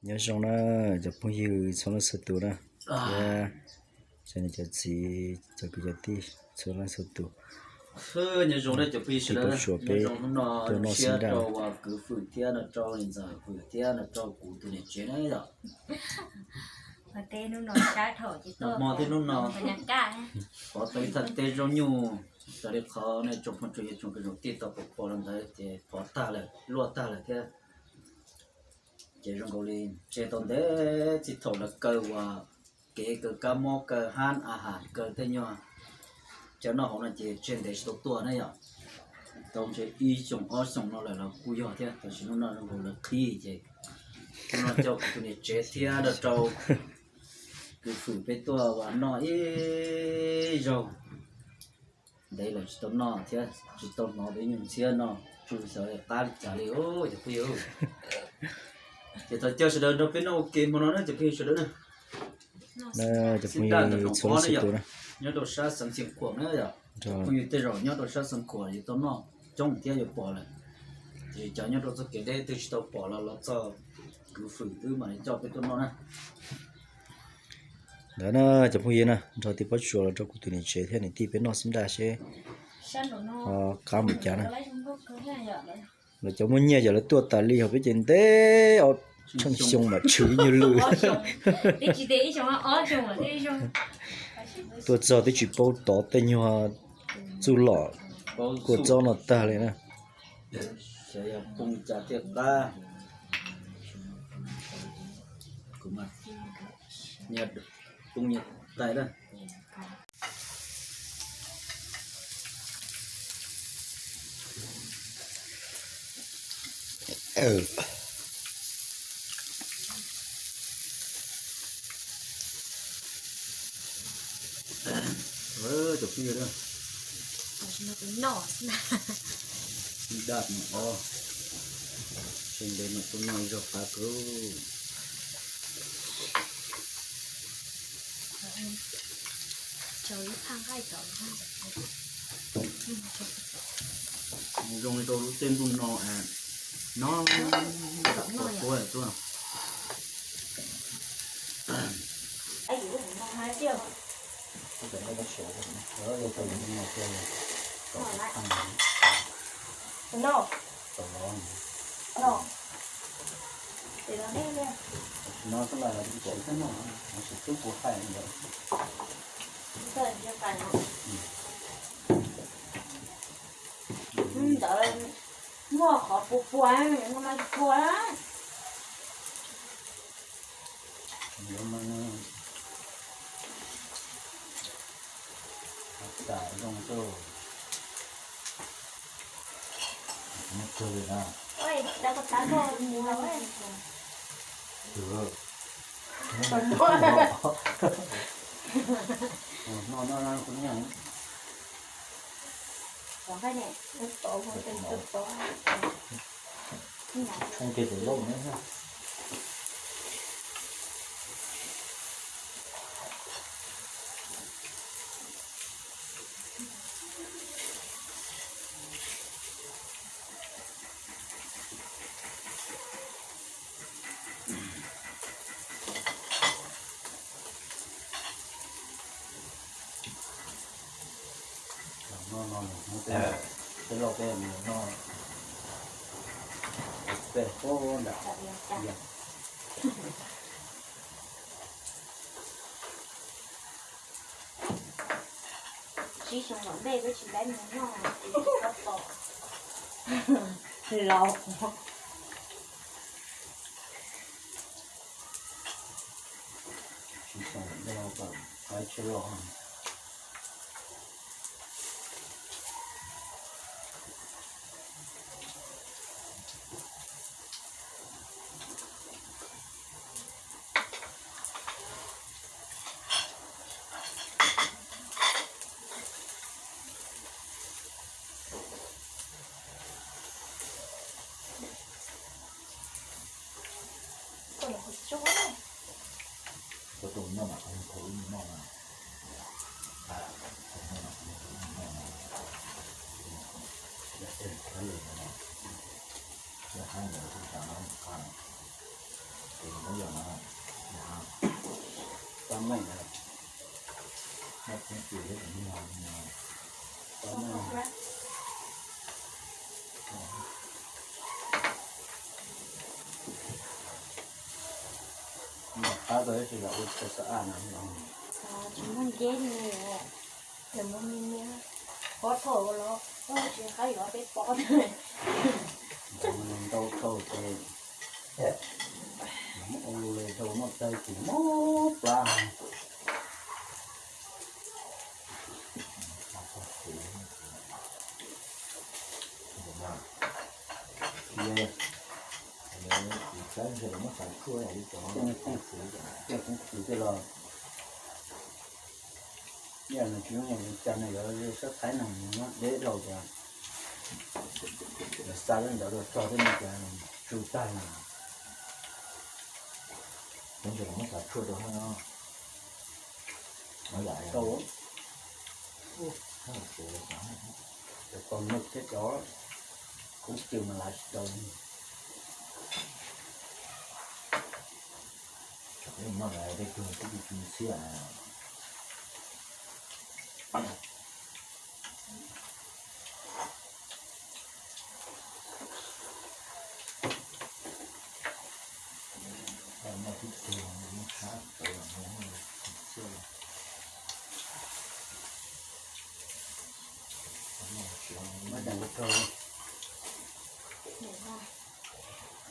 Nyob zoo na cov phooj ywg txhua leej txhua tus na, thiab cov niam cov txiv cov kwv cov tij txhua leej txhua tus. Nyob zoo na cov phooj ywg sawv daws, nyob zoo hnub no zoo siab rau kwv Fwm thiab no rau ntxawm Fwm thiab no rau kuv tus niam tsev na yom. Hmo thiab hnub no pov tau ib thaj teb zaub nyuj, raws li qhov nej tsoom phooj tsoom ywg tsoom kwv tsoom tij tau pom pom los ntawd ces pov tag lawm luaj tag lawm thiab. Ces zoo nkaus li tseg tau ntev txij thaum lawv kaw uas kev kaw kab mob kaw hab a has kaw tej nyuag cov noj hauv no ces tseg ntev tsis tau tuaj na yom. Tau ntshe ib xyoos ob xyoos no lawm los kuj yog thiab, tab sis hnub no zoo nkaus lawv qhib ces hnub no coj kuv tus niam tsev thiab rau kwv Fwm peb tuaj ua noj ib zaug. Ntev lawm tsis tau noj thiab tsis tau hnov peb nyuag ntxhiab no tsw xyov qab li cas li cov phooj ywg. Ces thov caw sawv daws nrog peb noj ua ke hmo no na cov phooj ywg sawv daws na. Cov phooj ywg txhua leej txhua tus na, nyob rau sab xeev Xeev Khuam na yom. Phooj ywg tej zaum nyob rau sab Xeev Khuam yuav tau noj coob thiab yuav pom lawm. Tiam sis cov nyob rau txoj kev deb twg tsis tau pom los los txog kwv Fwm twb mam li coj peb tuaj noj na. Ntawd na cov phooj ywg na, nrog tij Pob Tsuas los rau kuv tus niam tsev thiab niam tij peb noj xib nraj seb ho qab npaum cas na. Lawv cov muaj nyiaj ces lawv tuaj tas li, ho peb ces ntev ob tsheej xyoo mam tshwm ib nyuag lwm. Tuaj txog twb tsis paub tov tej nyuag txuj lom kua txob no tag li na. Cov phooj ywg, daj no os, ntev no tuaj noj ib zaug qab kawg. Zoo li rau lub tej ntuj no no, tuaj tuaj. Ntawd muaj qhov pua pua, no mas pua. Noj no mus muab tej lauj peb mus noj pem puag nram. Tsib xyoo los npej peb tsis laib mus noj, laus. Tsis xyoo npej qaib tsheb loj. Ces mus yog no, tab meeg no, tab meeg, qab tau ib tsis los ua tau xab aj no. Tsis muaj nceb li, yog muaj me me, qhov thaum los tsis qab yuav peb pom. Ntau thaum ces muab ua lu li rau noj tag kis mob plab. Ces kuv saib ntshe lawv muab xav tshuaj li cov tej koob txiv tej los, yog nws tsis muaj nyiaj li cas nws yuav sab thaib no nws muab deb dhau ces lawv xa lub ntawd rau txog tej no ces tsw tag no. Kuv ntshe lawv muab xav tshuaj rau hab no. Tau, cov tau nws thiab cov koob txiv mas lav tsis tau. Tej tug tib tug txiv ntxhiab.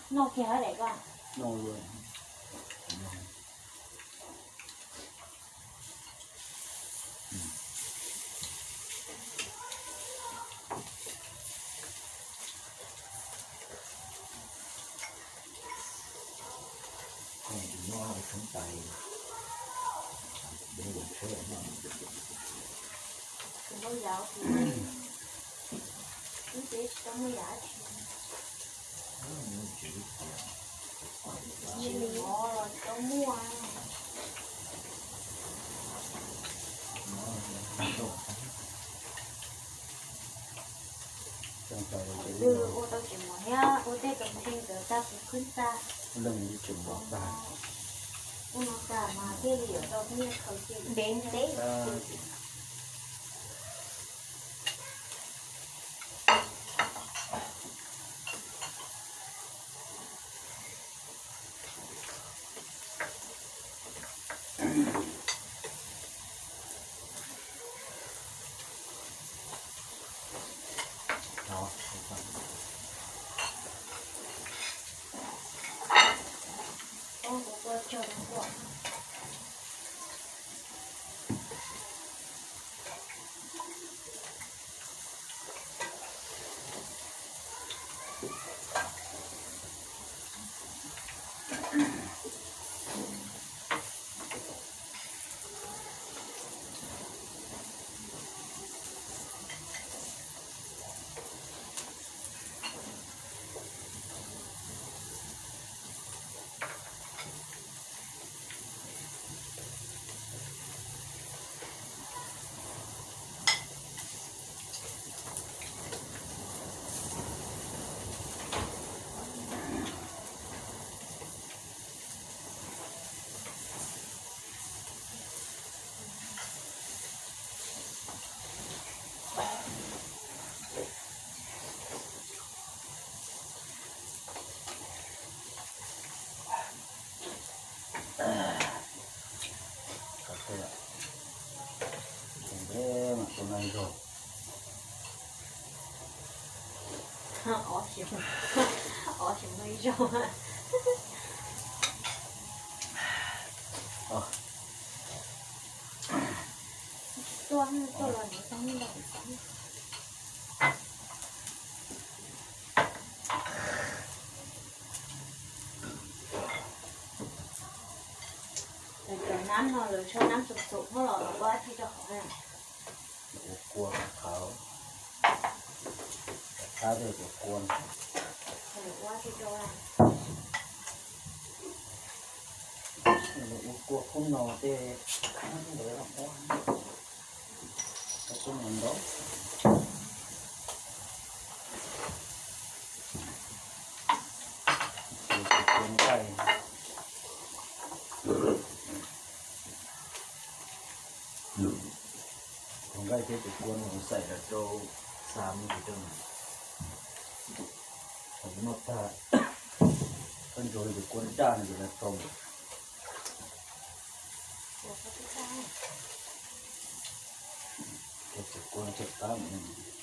Noj kiag hab daim ko. Noj. Kuv noj yav, wb ces tsis tau muaj yav tsi. Tsis li mov los tsis tau muaj. Leej twg ua tau tseem mov thiab ua tej tos ntseeg ntawd tag kuv khwb tag. Leej twg tseem mov tag, ua no tag mas thiaj li yuav tau nyiaj khaws cia ntev ntev. Tus no zoo. Ob xyoos, ob xyoos no zoo. Tuaj, tuaj los ntawd tau nyiaj ntau. Cov nab no lawv tshuav nab txom txom no los ua dab tsi rau hauv na? Ua kua qhauv, qab tej cov kua no. Ua dab tsi rau na? Ua kua khoob no tej, ntawd ua, khoob no ntau. Ces tus kua nqaij, Thiab cov kua no kuv xaim los rau xav mus rau no. Thaum noj tag, koj ntsuag cov kua daj no ces los rau. Cov kua no cov qab mus no.